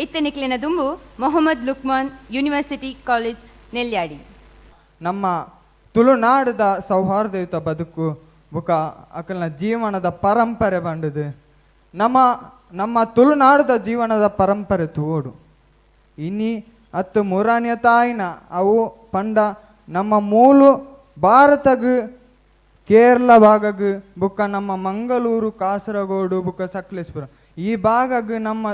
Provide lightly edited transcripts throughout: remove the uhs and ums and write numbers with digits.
ಇತ್ತೆ ದುಂಬು Mohammed Lukman, university college, Nelyadi. ನಮ್ಮ ತುಳುನಾಡದ ಸೌಹಾರ್ದಯುತ ಬದುಕು ಬುಕ ಅಕಲ್ನ ಜೀವನದ ಪರಂಪರೆ ಬಂಡದು ನಮ್ಮ ನಮ್ಮ ತುಳುನಾಡದ ಜೀವನದ ಪರಂಪರೆ ತೋಡು ಇನಿ ಅತ್ತು ಮುರಾನಿಯ ತಾಯಿನ ಅವು ಪಂಡ ನಮ್ಮ ಮೂಲು ಭಾರತಗ್ ಕೇರಳ ಭಾಗಗ್ ಬುಕ್ಕ ನಮ್ಮ ಮಂಗಳೂರು, ಕಾಸರಗೋಡು ಬುಕ್ಕ ಸಕಲೇಶ್ಪುರ ಈ ಭಾಗಗ್ ನಮ್ಮ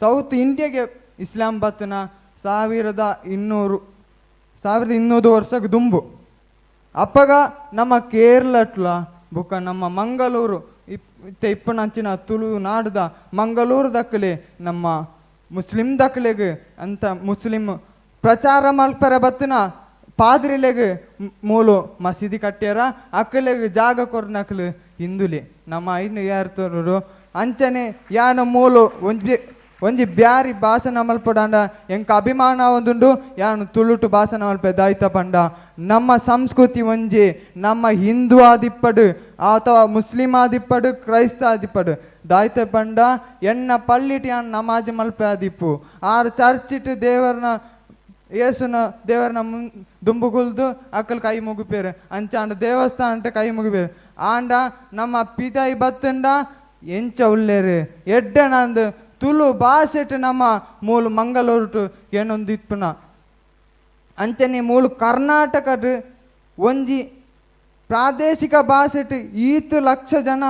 ಸೌತ್ ಇಂಡಿಯಾಗೆ ಇಸ್ಲಾಂ ಬತ್ತನ 1200 1200 ವರ್ಷಕ್ಕೆ ದುಂಬು. ಅಪ್ಪಗ ನಮ್ಮ ಕೇರಳಟ್ಲ ಬುಕ್ಕ ನಮ್ಮ ಮಂಗಳೂರು ಇಪ್ಪನಂಚಿನ ತುಳುನಾಡದ ಮಂಗಳೂರು ದಕ್ಕಲೆ ನಮ್ಮ ಮುಸ್ಲಿಂ ದಕ್ಕಲೆಗ್ ಅಂತ ಮುಸ್ಲಿಂ ಪ್ರಚಾರ ಮಲ್ಪರ ಬತ್ತಿನ ಪಾದ್ರಿಲೆಗ್ ಮೂಲು ಮಸೀದಿ ಕಟ್ಟ್ಯಾರ, ಅಕ್ಕಲೆಗ್ ಜಾಗ ಕೊರ್ನಕ್ಲು ಹಿಂದುಲೆ ನಮ್ಮ ಐನು ಯಾರು ತೋರು ಅಂಚನೆ ಯಾನ ಮೂಲು ಒಂಜಿ ಒಂಜಿ ಬ್ಯಾರಿ ಭಾಷಣ ಮಲ್ಪಡಾಂಡ ಎಂಕ ಅಭಿಮಾನ ಒಂದುಂಡು. ಯಾನು ತುಳುಟು ಭಾಷಣ ಮಲ್ಪೆ ದಾಯ್ತ ಪಂಡ ನಮ್ಮ ಸಂಸ್ಕೃತಿ ಒಂಜಿ ನಮ್ಮ ಹಿಂದೂ ಆದಿಪ್ಪಡು ಅಥವಾ ಮುಸ್ಲಿಂ ಆದಿಪ್ಪಡು ಕ್ರೈಸ್ತ ಆದಿಪ್ಪಡು ದಾಯ್ತ ಪಂಡ ಎನ್ನ ಪಳ್ಳಿಟ್ ಯಾನ್ ನಮಾಜ್ ಮಲ್ಪೆ ಆದಿಪ್ಪು ಆರ್ ಚರ್ಚಿಟ್ ದೇವರನ ಯೇಸುನ ದೇವರನ ಮುನ್ ದುಂಬುಗುಲ್ದು ಅಕ್ಕಲ್ ಕೈ ಮುಗಿಪೇರು ಅಂಚಾಂಡ ದೇವಸ್ಥಾನ ಕೈ ಮುಗಿಪೇರು ಆಂಡ ನಮ್ಮ ಪಿದಾಯಿ ಬತ್ತಂಡ ಎಂಚ ಉಲ್ಲೇರು ಎಡ್ಡೆನಂದು ತುಳು ಭಾಷೆಟ್ ನಮ್ಮ ಮೂಲು ಮಂಗಳೂರುಟು ಏನೊಂದು ಇಪ್ಪುನ ಅಂಚನೆ ಮೂಲು ಕರ್ನಾಟಕದ ಒಂಜಿ ಪ್ರಾದೇಶಿಕ ಭಾಷೆಟ್ ಈತು ಲಕ್ಷ ಜನ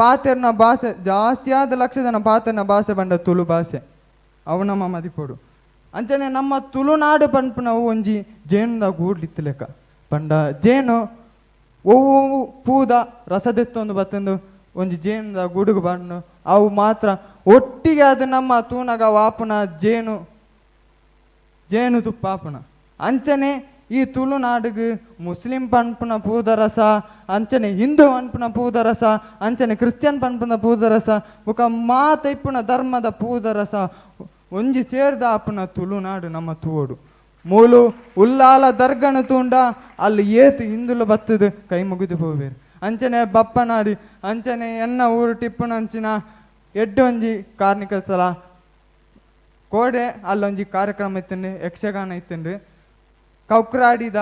ಪಾತೆರ್ನ ಭಾಷೆ ಜಾಸ್ತಿಯಾದ ಲಕ್ಷ ಜನ ಪಾತೆರ್ನ ಭಾಷೆ ಬಂಡ ತುಳು ಭಾಷೆ ಅವು ನಮ್ಮ ಮದಿಪೋಡು. ಅಂಚನೆ ನಮ್ಮ ತುಳುನಾಡು ಪನ್ಪುನವು ಒಂಜಿ ಜೇನುದ ಗೂಡ್ಲಿತ್ತು ಲೆಕ್ಕ ಪಂಡ ಜೇನು ಒವ್ವು ಪೂದ ರಸದೆತ್ತೊಂದು ಬತ್ತೊಂದು ಒಂಜಿ ಜೇನುದ ಗೂಡುಗು ಬಣ್ಣು ಅವು ಮಾತ್ರ ಒಟ್ಟಿಗೆ ಅದು ನಮ್ಮ ತೂನಗ ವಾಪುನ ಜೇನು ಜೇನು ತುಪ್ಪ ಆಪುನ. ಅಂಚನೆ ಈ ತುಳುನಾಡಿಗೆ ಮುಸ್ಲಿಂ ಪನ್ಪುನ ಪೂದ ರಸ, ಅಂಚನೆ ಹಿಂದೂ ಪನ್ಪುನ ಪೂದ ರಸ, ಅಂಚನೆ ಕ್ರಿಶ್ಚಿಯನ್ ಪನ್ಪುನ ಪೂದ ರಸ ಬೊಕ ಮಾತ ಇಪ್ಪುನ ಧರ್ಮದ ಪೂದ ರಸ ಒಂಜಿ ಸೇರ್ದ ಆಪುನ ತುಳುನಾಡು ನಮ್ಮ ತೂವೊಡು. ಮೂಲು ಉಲ್ಲಾಲ ದರ್ಗಣ ತೂಂಡ ಅಲ್ಲಿ ಏತು ಹಿಂದುಲ ಬತ್ತದು ಕೈ ಮುಗಿದು ಪೋವೇರು. ಅಂಚನೆ ಬಪ್ಪನಾಡಿ ಅಂಚನೆ ಎನ್ನ ಊರು ಟಿಪ್ಪುನ ಅಂಚಿನ ಎಡ್ಡೆ ಒಂಜಿ ಕಾರ್ಣಿಕ ಸ್ಥಳ ಕೋಡೆ ಅಲ್ಲೊಂಜಿ ಕಾರ್ಯಕ್ರಮ ಇತ್ತಂಡು, ಯಕ್ಷಗಾನ ಇತ್ತಂಡು. ಕೌಕ್ರಾಡಿದ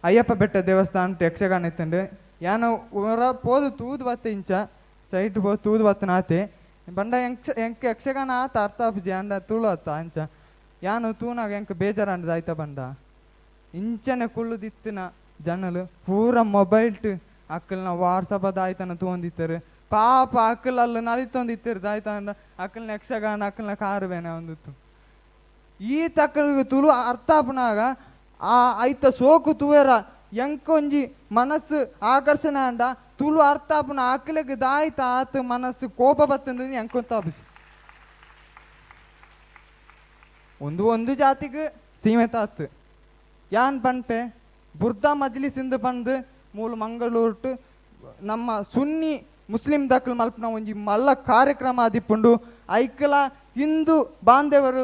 ಅಯ್ಯಪ್ಪ ಬೆಟ್ಟ ದೇವಸ್ಥಾನ ಯಕ್ಷಗಾನ ಇತ್ತಂಡು. ಯಾನ ಊರ ಪೋದು ತೂದು ಬತ್ತ ಇಂಚ ಸೈಟ್ ಪೋ ತೂದು ಬತ್ತನ ಆತೆ ಬಂಡ ಎಂಕ್ ಯಕ್ಷಗಾನ ಆತ ಅರ್ಥ ಆಪುಜಿ ಅಂಡ ತುಳು ಅತ್ತ ಅಂಚ ಯಾನು ತೂನಾಗ ಎಂಕ್ ಬೇಜಾರಾಂಡದ ಆಯ್ತ ಬಂಡ ಇಂಚನೆ ಕುಳ್ಳುದಿತ್ತಿನ ಜನಲು ಪೂರ ಮೊಬೈಲ್ಟ್ ಅಕ್ಕಲ್ನ ವಾಟ್ಸಪ್ ಆಯ್ತನ ತೂಂದಿತ್ತರು. ಪಾಪ ಅಕ್ಕಲ್ ಅಲ್ಲಿ ನಲಿತೊಂದಿತ್ತರು ದಾಯ್ತ ಅಂಡ ಅಕ್ಕಲ್ನ ಯಕ್ಷಗಾನ ಅಕ್ಕಲ್ನ ಕಾರು ಬೇನೆ ಒಂದಿತ್ತು. ಈ ತಕ್ಕಲಿಗೆ ತುಳು ಅರ್ಥ ಆಪುನಾಗ ಆ ಐತ ಸೋಕು ತೂವೆರ ಎಂಕೊಂಜಿ ಮನಸ್ಸು ಆಕರ್ಷಣೆ ಅಂಡ ತುಳು ಅರ್ಥ ಆಪುನ ಅಕ್ಕಲಿಗೆ ದಾಯ್ತ ಆತ ಮನಸ್ಸು ಕೋಪ ಬತ್ತಂದ ಎಂಕೊಂತ ಆಪಿಸಿ ಒಂದು ಒಂದು ಜಾತಿಗೆ ಸೀಮಿತ ಆತು. ಯಾನ್ ಪನ್ಪೆ ಬುರ್ದಾ ಮಜ್ಲಿಸಿಂದ ಬಂದು ಮೂಲು ಮಂಗಳೂರು ನಮ್ಮ ಸುನ್ನಿ ಮುಸ್ಲಿಂ ದಕ್ಕಲ್ ಮಲ್ಪನ ಒಂಜಿ ಮಲ್ಲ ಕಾರ್ಯಕ್ರಮ ಆದಿಪ್ಪುಂಡು. ಐಕಲ ಹಿಂದೂ ಬಾಂಧವರು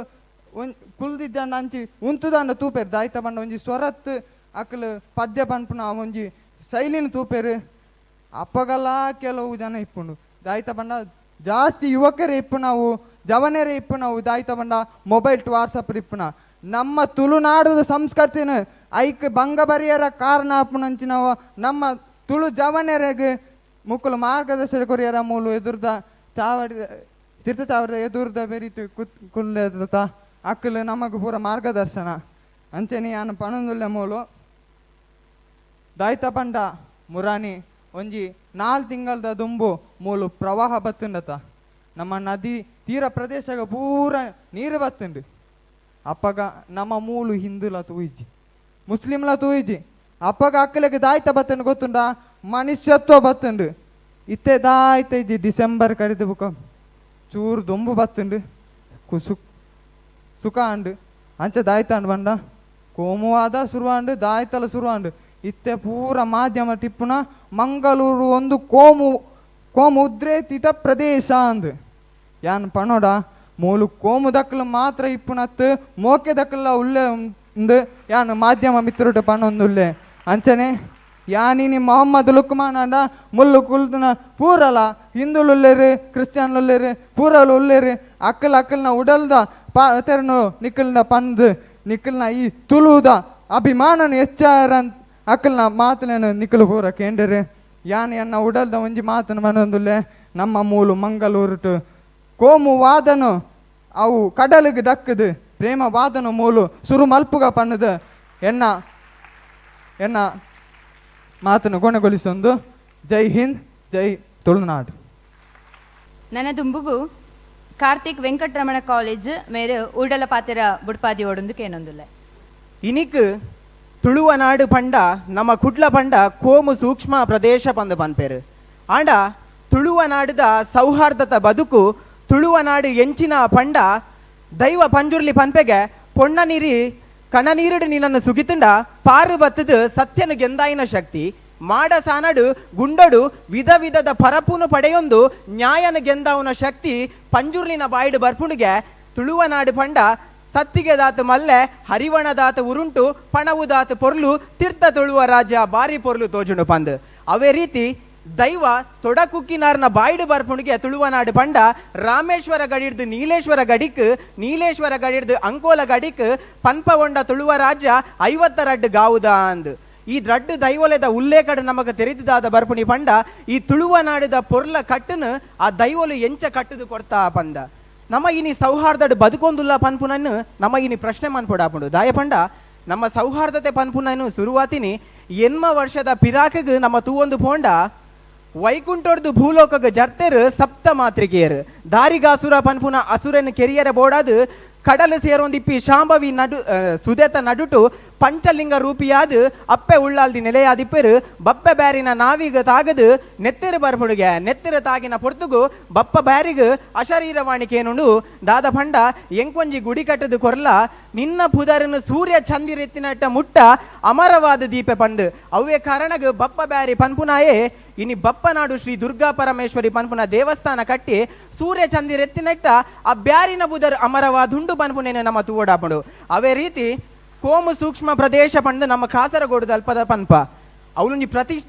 ಕುಲ್ದಿದ್ದಂಡ ಅಂಚಿ ಉಂತುದಂಡ ತೂಪೇರು ದಾಯ್ತ ಬಂಡ ಒಂಜಿ ಸ್ವರತ್ ಅಕಲ್ ಪದ್ಯ ಪನ್ಪುನ ಒಂಜಿ ಶೈಲಿನ ತೂಪೇರು. ಅಪ್ಪಗಲ ಕೆಲವು ಜನ ಇಪ್ಪುಂಡು ದಾಯ್ತ ಬಂಡ ಜಾಸ್ತಿ ಯುವಕರೇ ಇಪ್ಪುನವು ಜವನರೇ ಇಪ್ಪುನವು ದಾಯ್ತ ಬಂಡ mobile to WhatsApp ಇಪ್ಪುನ ನಮ್ಮ ತುಳುನಾಡದ ಸಂಸ್ಕೃತಿನ ಐಕ್ ಭಂಗ ಬರಿಯರ ಕಾರಣ ಆಪುನಂಚಿನವ ನಮ್ಮ ತುಳು ಜವನರಿಗೆ ಮುಕ್ಕಲು ಮಾರ್ಗದರ್ಶನ ಕೊರಿಯರ ಮೂಲು ಎದುರ್ದ ಚಾವಡಿ ತೀರ್ಥ ಚಾವಡಿದ ಎದುರ್ದ ಬೆರಿಟು ಕುತ್ ಕುಲ್ಲೆದ ಅಕ್ಕಲು ನಮಗೆ ಪೂರ ಮಾರ್ಗದರ್ಶನ. ಅಂಚನೆ ಯಾನು ಪಣಂದುಲ್ಲೆ ಮೂಲು ದಾಯ್ತ ಪಂಡ ಮುರಾನಿ ಒಂಜಿ 4 ತಿಂಗಳದ ದುಂಬು ಮೂಲು ಪ್ರವಾಹ ಬತ್ತುಂಡತ ನಮ್ಮ ನದಿ ತೀರ ಪ್ರದೇಶಗ ಪೂರ ನೀರು ಬತ್ತುಂಡು. ಅಪ್ಪಗ ನಮ್ಮ ಮೂಲು ಹಿಂದುಲ ತೂಯಿಜಿ ಮುಸ್ಲಿಂಲ ತೂಯಿಜಿ ಅಪ್ಪಗ ಅಕ್ಕಲಿಗೆ ದಾಯ್ತ ಬತ್ತಂಡು ಗೊತ್ತುಂಡ ಮನುಷ್ಯತ್ವ ಬತ್ತುಂಡು. ಇತ್ತೆ ದಾಯ್ತ ಇಜ್ಜಿ ಡಿಸೆಂಬರ್ ಕಡಿದು ಬುಕ ಚೂರು ದೊಂಬು ಬತ್ತುಂಡು ಕುಸು ಸುಖ ಅಂಡು ಅಂಚ ದಾಯ್ತಾಂಡು ಬಂಡ ಕೋಮುವಾದ ಶುರುವಾಂಡು ದಾಯ್ತಲ ಶುರುವಾಂಡು. ಇತ್ತೆ ಪೂರ ಮಾಧ್ಯಮ ಟಿಪ್ಪುನ ಮಂಗಳೂರು ಒಂದು ಕೋಮು ಕೋಮು ಉದ್ರೇತಿತ ಪ್ರದೇಶ ಅಂದು ಯಾನ್ ಪಣೋಡ ಮೂಲು ಕೋಮು ದಕ್ಕಲು ಮಾತ್ರ ಇಪ್ಪುನತ್ತು ಮೋಕೆ ದಕ್ಕಲ ಉಲ್ಲೆ ಉಂದು ಯಾನ್ ಮಾಧ್ಯಮ ಮಿತ್ರಟ ಪಣೊಂದುಲ್ಲೆ. ಅಂಚನೆ ಯಾನಿನಿ ಮೊಹಮ್ಮದ್ ಲುಕ್ಮಾನ್ ಅಂಡ ಮುಲ್ಲು ಕುಲ್ದನ ಪೂರಲ ಹಿಂದುಲು ಉಲ್ಲೇರು ಕ್ರಿಶ್ಚಿಯನ್ ಉಲ್ಲೇರು ಪೂರಲು ಉಲ್ಲೇರು. ಅಕ್ಕಲ್ ಅಕ್ಕಲ್ನ ಉಡಲ್ದ ಪಾತೆರನು ನಿಕ್ಕಲ್ನ ಪಂದ್ ನಿಕ್ಕಲ್ನ ಈ ತುಳುದ ಅಭಿಮಾನನ ಹೆಚ್ಚಾರ ಅಕ್ಕಲ್ನ ಮಾತಲೇನು ನಿಕ್ಕಲು ಪೂರ ಕೇಂಡರು. ಯಾನ್ ಎನ್ನ ಉಡಲ್ದ ಒಂಜಿ ಮಾತನ ಮನೊಂದುಲ್ಲೆ ನಮ್ಮ ಮೂಲು ಮಂಗಳೂರುಟು ಕೋಮು ವಾದನು ಅವು ಕಡಲಿಗೆ ಡಕ್ಕದು ಪ್ರೇಮ ವಾದನು ಮೂಲು ಸುರು ಮಲ್ಪುಗ ಪನ್ನದು ಎನ್ನ ಎನ್ನ ಮಾತನ್ನು ಕೊನೆಗೊಳಿಸೊಂದು. ಜೈ ಹಿಂದ್, ಜೈ ತುಳುನಾಡು. ನನ್ನ ದುಂಬುಗು ಕಾರ್ತಿಕ್ ವೆಂಕಟರಮಣ ಕಾಲೇಜ್ ಮೇರು ಉಡಲ ಪಾತೆರ ಬುಡ್ಪಾದಿ ಓಡೊಂದು ಕೇನೊಂದುಲ್ಲೆ. ಇನಿಕ್ ತುಳುವ ನಾಡು ಪಂಡ ನಮ್ಮ ಕುಡ್ಲ ಪಂಡ ಕೋಮು ಸೂಕ್ಷ್ಮ ಪ್ರದೇಶ ಪಂದು ಪನ್ಪೇರು. ಆಂಡ ತುಳುವ ನಾಡುದ ಸೌಹಾರ್ದತ ಬದುಕು ತುಳುವ ನಾಡು ಎಂಚಿನ ಪಂಡ ದೈವ ಪಂಜುರ್ಲಿ ಪನ್ಪೆಗೆ ಪೊಣ್ಣ ನೀರಿ ಕಣ ನೀರುಡು ನಿನ್ನನ್ನು ಸುಗಿತುಂಡ ಪಾರು ಬತ್ತದು ಸತ್ಯನು ಗೆಂದಾಯಿನ ಶಕ್ತಿ ಮಾಡ ಸಾನಡು ಗುಂಡಡು ವಿಧ ವಿಧದ ಪರಪುನು ಪಡೆಯೊಂದು ನ್ಯಾಯನ ಗೆಂದಾವನ ಶಕ್ತಿ ಪಂಜುರ್ಲಿನ ಬಾಯಿಡು ಬರ್ಪುಣಿಗೆ ತುಳುವ ನಾಡು ಪಂಡ ಸತ್ತಿಗೆ ದಾತು ಮಲ್ಲೆ ಹರಿವಣದಾತ ಉರುಂಟು ಪಣವುದಾತು ಪೊರ್ಲು ತೀರ್ಥ ತುಳುವ ರಾಜ ಬಾರಿ ಪೊರ್ಲು ತೋಜುಂಡು ಪಂದ್. ಅವೇ ರೀತಿ ದೈವ ತೊಡಕುಕ್ಕಿನಾರ್ನ ಬಾಯಿಡು ಬರ್ಪುಣಿಗೆ ತುಳುವನಾಡು ಪಂಡ ರಾಮೇಶ್ವರ ಗಡಿಡ್ದು ನೀಲೇಶ್ವರ ಗಡಿಕ್ ನೀಲೇಶ್ವರ ಗಡಿಡ್ದು ಅಂಕೋಲ ಗಡಿಕ್ ಪನ್ಪಗೊಂಡ ತುಳುವ ರಾಜ್ಯ 52 ಗಾವುದ ಅಂದ್. ಈ ರಡ್ಡು ದೈವಲೆದ ಉಲ್ಲೇಖಡು ನಮಗ ತೆರಿದಾದ ಬರ್ಪುಣಿ ಪಂಡ ಈ ತುಳುವನಾಡುದ ಪೊರ್ಲ ಕಟ್ಟುನು ಆ ದೈವಲು ಎಂಚ ಕಟ್ಟುದು ಕೊರ್ತಾ ಪಂದ. ನಮ್ಮ ಇನಿ ಸೌಹಾರ್ದಡು ಬದುಕೊಂದುಲ್ಲ ಪನ್ಪುನನ್ನು ನಮ್ಮ ಇನಿ ಪ್ರಶ್ನೆ ಮನ್ಪೊಡಾಪುಂಡು. ದಾಯ ಪಂಡ ನಮ್ಮ ಸೌಹಾರ್ದತೆ ಪನ್ಪುನನ್ನು ಶುರುವಾತಿನಿ ಎನ್ಮ ವರ್ಷದ ಪಿರಾಕಗ್ ನಮ್ಮ ತೂವೊಂದು ಪೋಂಡ ವೈಕುಂಠೊಡ್ದು ಭೂಲೋಕಗ ಜರ್ತೆರು ಸಪ್ತ ಮಾತ್ರಿಕೆಯರು ದಾರಿಗಾಸುರ ಪನ್ಪುನ ಅಸುರನ ಕೆರಿಯರ ಬೋಡಾದು ಕಡಲು ಸೇರೊಂದಿಪ್ಪಿ ಶಾಂಭವಿ ನಡು ಸುದೇತ ನಡುಟು ಪಂಚಲಿಂಗ ರೂಪಿಯಾದ ಅಪ್ಪೆ ಉಳ್ಳಾಲ್ದಿ ನೆಲೆಯಾದಿಪ್ಪೆರು ಬಪ್ಪೆ ಬ್ಯಾರಿನ ನಾವಿಗ ತಾಗದು ನೆತ್ತೆರು ಬರ್ಪುಡುಗೆ ನೆತ್ತೆರು ತಾಗಿನ ಪೊರ್ತುಗು ಬಪ್ಪ ಬ್ಯಾರಿಗ ಅಶರೀರವಾಣಿಕೇನುಂಡು ದಾದ ಪಂಡ ಎಂಕೊಂಜಿ ಗುಡಿ ಕಟ್ಟದು ಕೊರ್ಲ ನಿನ್ನ ಪುದರನು ಸೂರ್ಯ ಚಂದಿರೆತ್ತಿನಟ್ಟ ಮುಟ್ಟ ಅಮರವಾದ ದೀಪೆ ಪಂಡು ಅವೇ ಕಾರಣಗ ಬಪ್ಪ ಬ್ಯಾರಿ ಪನ್ಪುನಾಯೇ ಇನಿ ಬಪ್ಪನಾಡು ಶ್ರೀ ದುರ್ಗಾ ಪರಮೇಶ್ವರಿ ಪನ್ಪುನ ದೇವಸ್ಥಾನ ಕಟ್ಟಿ ಸೂರ್ಯ ಚಂದಿರೆತ್ತಿನಟ್ಟ ಆ ಬ್ಯಾರಿನ ಬುದರ್ ಅಮರವಾದುಂಡು ಪನ್ಪುನೇನು ನಮ್ಮ ತೂವಡಾಪುಂಡು. ಅವೇ ರೀತಿ ಕೋಮು ಸೂಕ್ಷ್ಮ ಪ್ರದೇಶ ಪಂಡು ನಮ್ಮ ಕಾಸರಗೋಡು ಅಲ್ಪದ ಪನ್ಪ ಅವಳು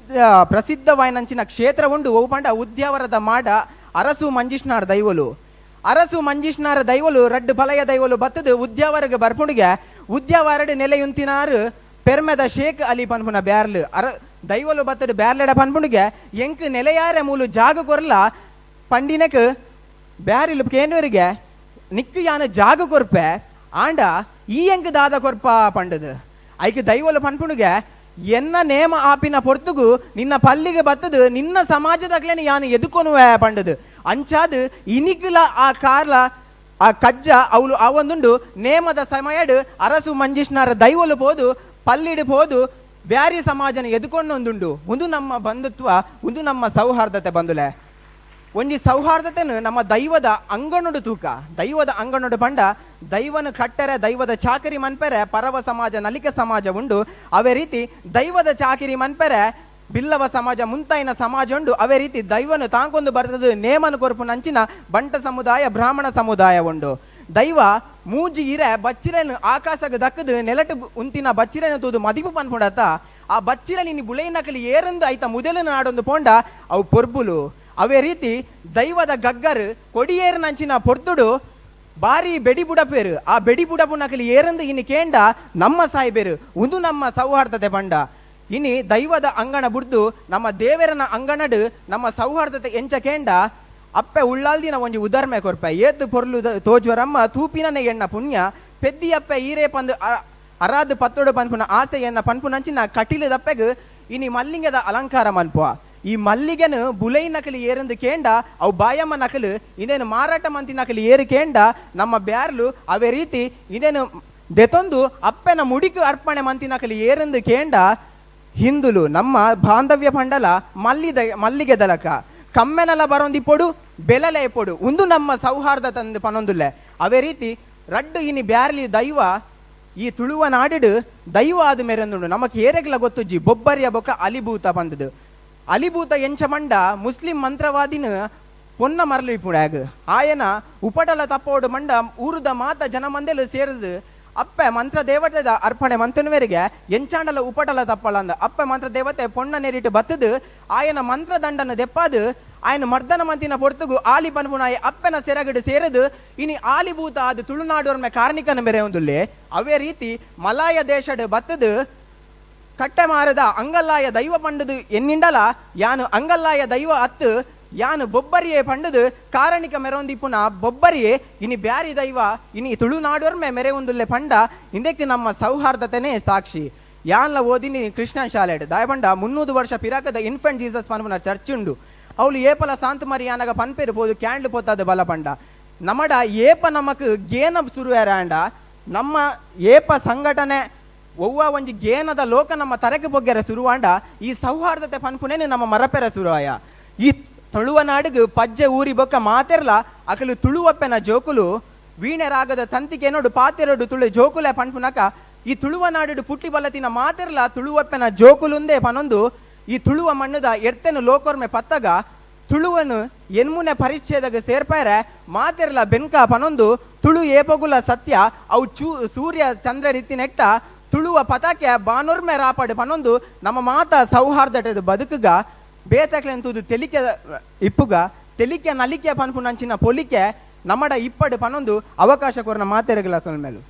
ಪ್ರಸಿದ್ಧವಾಯಿನಂಚಿನ ಕ್ಷೇತ್ರ ಉಂಡು. ಅವು ಪಂಡ ಉದ್ಯಾವರದ ಮಾಡ ಅರಸು ಮಂಜಿಷ್ನಾರ್ ದೈವಲು ಅರಸು ಮಂಜಿಷ್ನಾರ ದೈವಲು ರಡ್ಡು ಬಲಯ ದೈವಲು ಬತ್ತದು ಉದ್ಯಾವರಗ ಬರ್ಪುಂಡಿಗೆ ಉದ್ಯಾವರಡು ನೆಲೆಯುಂತಿನಾರು ಪೆರ್ಮೆದ ಶೇಖ್ ಅಲಿ ಪನ್ಪುನ ಬ್ಯಾರ್ಲು ಅರ ದೈವಲು ಬತ್ತದು ಬ್ಯಾರ್ಲೆಡ ಪನ್ಪುಂಡಿಗೆ ಎಂಕ್ ನೆಲೆಯಾರೆ ಮೂಲು ಜಾಗ ಕೊರ್ಲ ಪಂಡಿನಕ್ ಬ್ಯಾರಿಲು ಕೇಂದ್ವರಿಗೆ ನಿಕ್ಕು ಯಾನ ಜಾಗ ಕೊರ್ಪೆ ಆಂಡ ಈ ಎಂಕ್ ದಾದ ಕೊರ್ಪ ಪಂಡದು ಐಕ್ ದೈವಲು ಪನ್ಪುಂಡಿಗೆ ಎನ್ನ ನೇಮ ಆಪಿನ ಪೊರ್ತುಗು ನಿನ್ನ ಪಲ್ಲಿಗೆ ಬತ್ತದು ನಿನ್ನ ಸಮಾಜದಾಗ್ಲೇನೆ ಯಾನು ಎದುಕೊನುವೆ ಪಂಡದು ಅಂಚಾದು ಇನಿಕ್ಲ ಆ ಕಾರ್ಲ ಆ ಕಜ್ಜ ಅವಳು ಆ ಒಂದುಂಡು ನೇಮದ ಸಮಯಡು ಅರಸು ಮಂಜಿಷ್ನಾರ ದೈವಲು ಪೋದು ಪಲ್ಲಿಡು ಪೋದು ಬ್ಯಾರಿ ಸಮಾಜನ ಎದುಕೊಂಡೊಂದುಂಡು. ಒಂದು ನಮ್ಮ ಬಂಧುತ್ವ, ಒಂದು ನಮ್ಮ ಸೌಹಾರ್ದತೆ ಬಂದುಲೆ. ಒಂಜಿ ಸೌಹಾರ್ದತೆನು ನಮ್ಮ ದೈವದ ಅಂಗಣುಡು ತೂಕ ದೈವದ ಅಂಗಣುಡು ಪಂಡ ದೈವನ ಕಟ್ಟರೆ ದೈವದ ಚಾಕರಿ ಮನ್ಪೆರೆ ಪರವ ಸಮಾಜ ನಲಿಕ ಸಮಾಜ ಉಂಡು. ಅವೇ ರೀತಿ ದೈವದ ಚಾಕರಿ ಮನ್ಪೆರೆ ಬಿಲ್ಲವ ಸಮಾಜ ಮುಂತಾಯಿನ ಸಮಾಜ ಉಂಡು. ಅವೇ ರೀತಿ ದೈವನು ತಾಂಕೊಂದು ಬರ್ತದ ನೇಮನು ಕೊರ್ಪು ನಂಚಿನ ಬಂಟ ಸಮುದಾಯ ಬ್ರಾಹ್ಮಣ ಸಮುದಾಯ ಉಂಡು. ದೈವ ಮೂಜಿ ಇರೆ ಬಚ್ಚಿರನು ಆಕಾಶಗ ದಕ್ಕದು ನೆಲಟು ಉಂತಿನ ಬಚ್ಚಿರನು ತೂದು ಮದಿಪು ಪನ್ಪುಂಡತ್ತ ಆ ಬಚ್ಚಿರ ನಿನ್ನ ಬುಳೆಯಿನಕಲಿ ಏರಂದು ಐತ ಮುದೆಲನ ನಾಡೊಂದು ಪೋಂಡ ಅವು ಪೊರ್ಬುಲು. ಅವೇ ರೀತಿ ದೈವದ ಗಗ್ಗರು ಕೊಡಿಯೇರು ನಂಚಿನ ಪೊರ್ತುಡು ಬಾರಿ ಬೆಡಿ ಬುಡಪೇರು ಆ ಬೆಡಿ ಬುಡಪು ನಕಲಿ ಏರಂದು ಇನಿ ಕೇಂಡ ನಮ್ಮ ಸಾಯ್ಬೇರು ಉಂದು ನಮ್ಮ ಸೌಹಾರ್ದತೆ ಪಂಡ. ಇನಿ ದೈವದ ಅಂಗಣ ಬುಡ್ದು ನಮ್ಮ ದೇವರನ ಅಂಗಣಡು ನಮ್ಮ ಸೌಹಾರ್ದತೆ ಎಂಚ ಕೇಂಡ ಅಪ್ಪೆ ಉಳ್ಳಾಲ್ದಿನ ಒಂಜಿ ಉದರ್ಮೆ ಕೊರ್ಪೆ ಏತು ಪೊರ್ಲು ತೋಜ್ವರಮ್ಮ ತೂಪಿನನೆ ಎಣ್ಣ ಪುಣ್ಯ ಪೆದ್ದಿ ಅಪ್ಪೆ ಈರೇ ಪಂದು ಅರಾದು ಪತ್ತೊಡು ಪನ್ಪುನ ಆಸೆ ಎನ್ನ ಪನ್ಪುನಂಚಿನ ಕಟಿಲದಪ್ಪೆಗ್ ಇನಿ ಮಲ್ಲಿಂಗದ ಅಲಂಕಾರ ಮನ್ಪುವ. ಈ ಮಲ್ಲಿಗೆನು ಬುಲೈ ನಕಲಿ ಏರಂದು ಕೇಂಡ ಅವು ಬಾಯಮ್ಮ ನಕಲು ಇದೇನು ಮಾರಾಟ ಮಂತಿ ನಕಲಿ ಏರು ಕೇಂಡ ನಮ್ಮ ಬ್ಯಾರ್ಲು ಅವೇ ರೀತಿ ಇದೇನು ದೆತೊಂದು ಅಪ್ಪೆನ ಮುಡಿಕು ಅರ್ಪಣೆ ಮಂತಿ ನಕಲಿ ಏರಂದು ಕೇಂಡ ಹಿಂದುಲು ನಮ್ಮ ಬಾಂಧವ್ಯ ಪಂಡಲ ಮಲ್ಲಿಗೆ ದಲಕ ಕಮ್ಮೆನಲ ಬರೊಂದಿ ಪೊಡು ಬೆಲಲೆ ಪೊಡು ಉಂದು ನಮ್ಮ ಸೌಹಾರ್ದ ತಂದು ಪನೊಂದುಲ್ಲೆ. ಅವೇ ರೀತಿ ರಡ್ಡು ಇನಿ ಬ್ಯಾರ್ಲಿ ದೈವ ಈ ತುಳುವ ನಾಡಿಡು ದೈವ ಆದ ಮೇರೆಂದುಂಡು ನಮಕ್ ಏರೆಗ್ಲ ಗೊತ್ತುಜ್ಜಿ ಬೊಬ್ಬರಿಯ ಬೊಕ್ಕ ಅಲಿಭೂತ ಬಂದದು. ಅಲಿಭೂತ ಎಂಚ ಮಂಡ ಮುಸ್ಲಿಂ ಮಂತ್ರವಾದಿನ ಪೊನ್ನ ಮರಲಿ ಪುಡ್ಯಾಗ ಆಯನ ಉಪಟಲ ತಪ್ಪೋಡು ಮಂಡ ಊರುದ ಮಾತ ಜನಮಂದೆಲು ಸೇರಿದು ಅಪ್ಪೆ ಮಂತ್ರ ದೇವತೆದ ಅರ್ಪಣೆ ಮಂತನುವೆರಿಗೆ ಎಂಚಾಂಡಲ ಉಪಟಲ ತಪ್ಪಳಂದ ಅಪ್ಪೆ ಮಂತ್ರ ದೇವತೆ ಪೊಣ್ಣ ನೆರಿಟ್ಟು ಬತ್ತದು ಆಯನ ಮಂತ್ರದಂಡನ ದೆಪ್ಪಾದು ಆಯನ ಮರ್ದನ ಮಂತಿನ ಪೊರ್ತುಗು ಆಲಿ ಪನ್ಪುನಾಯಿ ಅಪ್ಪೆನ ಸೆರಗಡು ಸೇರದು ಇನಿ ಆಲಿಭೂತ ಆದ್ ತುಳುನಾಡೋರ್ಮೆ ಕಾರ್ಣಿಕನ ಬೆರೆಯೊಂದುಲ್ಲೆ. ಅವೇ ರೀತಿ ಮಲಾಯ ದೇಶಡ್ ಬತ್ತದು ಕಟ್ಟೆಮಾರದ ಅಂಗಲ್ಲಾಯ ದೈವ ಪಂಡುದು ಎನ್ನಿಂಡಲ ಯಾನು ಅಂಗಲ್ಲಾಯ ದೈವ ಅತ್ತು ಯಾನು ಬೊಬ್ಬರಿಯೇ ಪಂಡುದು ಕಾರಣಿಕ ಮೆರೊಂದಿಪ್ಪುನ ಬೊಬ್ಬರಿಯೇ ಇನಿ ಬ್ಯಾರಿ ದೈವ ಇನಿ ತುಳುನಾಡೋರ್ಮೆ ಮೆರೆಯೊಂದುಲ್ಲೆ ಪಂಡ ಇಂದಕ್ಕೆ ನಮ್ಮ ಸೌಹಾರ್ದತೆನೇ ಸಾಕ್ಷಿ. ಯಾನ್ಲ ಓದಿನಿ ಕೃಷ್ಣ ಶಾಲೆಡ್ ದಾಯಪಂಡ 300 ವರ್ಷ ಪಿರಾಕದ ಇನ್ಫೆಂಟ್ ಜೀಸಸ್ ಪನ್ಪುನ ಚರ್ಚ್ ಉಂಡು. ಅವಳು ಏಪಲ ಸಾಂತ ಮರಿಯಾನಗ ಪನ್ಪೇರು ಪೋದು ಕ್ಯಾಂಡ್ಲ್ ಪೋತಾದ ಬಲ ಪಂಡ ನಮಡ ಏಪ ನಮಕ್ ಗೇನ ಸುರುವೇರಾಂಡ ನಮ್ಮ ಏಪ ಸಂಘಟನೆ ಒವ್ವ ಒಂಜಿ ಗೇನದ ಲೋಕ ನಮ್ಮ ತರಕೆ ಬೊಗ್ಗೆರೆ ಸುರುವಾಂಡ ಈ ಸೌಹಾರ್ದತೆ ಪನ್ಪುನೇನೆ ನಮ್ಮ ಮರಪೆರ ಸುರುವಾಯ. ಈ ತುಳುವ ನಾಡುಗು ಪಜ್ಜೆ ಊರಿ ಬೊಕ್ಕ ಮಾತೆರ್ಲ ಅಕಲು ತುಳುವಪ್ಪೆನ ಜೋಕುಲು ವೀಣೆ ರಾಗದ ತಂತಿಕೆ ನೋಡು ಪಾತೆರೊಡು ತುಳು ಜೋಕುಲೆ ಪನ್ಪುನಕ ಈ ತುಳುವ ನಾಡು ಪುಟ್ಟಿ ಬಲತಿನ ಮಾತೆರ್ಲ ತುಳುವಪ್ಪೆನ ಜೋಕುಲುಂದೇ ಪನೊಂದು ಈ ತುಳುವ ಮಣ್ಣುದ ಎಡ್ತೆನು ಲೋಕೊರ್ಮೆ ಪತ್ತಗ ತುಳುವನು ಎನ್ಮುನೆ ಪರಿಚ್ಛೇದಗ ಸೇರ್ಪಾರೆ ಮಾತೆರ್ಲ ಬೆನ್ಕ ಪನೊಂದು ತುಳು ಏಪಗುಲ ಸತ್ಯ ಅವು ಸೂರ್ಯ ಚಂದ್ರ ರೀತಿ ನೆಟ್ಟ ತುಳುವ ಪತಾಕೆ ಬಾನೊರ್ಮೆ ರಾಪಾಡು ಪನೊಂದು ನಮ್ಮ ಮಾತ ಸೌಹಾರ್ದಟದ ಬದುಕುಗ ಬೇತಕ್ಲೆಂತುದು ತೆಲಿಕೆ ಇಪ್ಪುಗ ತೆಲಿಕೆ ನಲಿಕೆ ಪನ್ಪುನಂಚಿನ ಪೊಲಿಕೆ ನಮ್ಮಡ ಇಪ್ಪಡು ಪನೊಂದು ಅವಕಾಶ ಕೊರ್ನ ಮಾತೆರಗಲ ಸೊಲ್ಮೇಲು.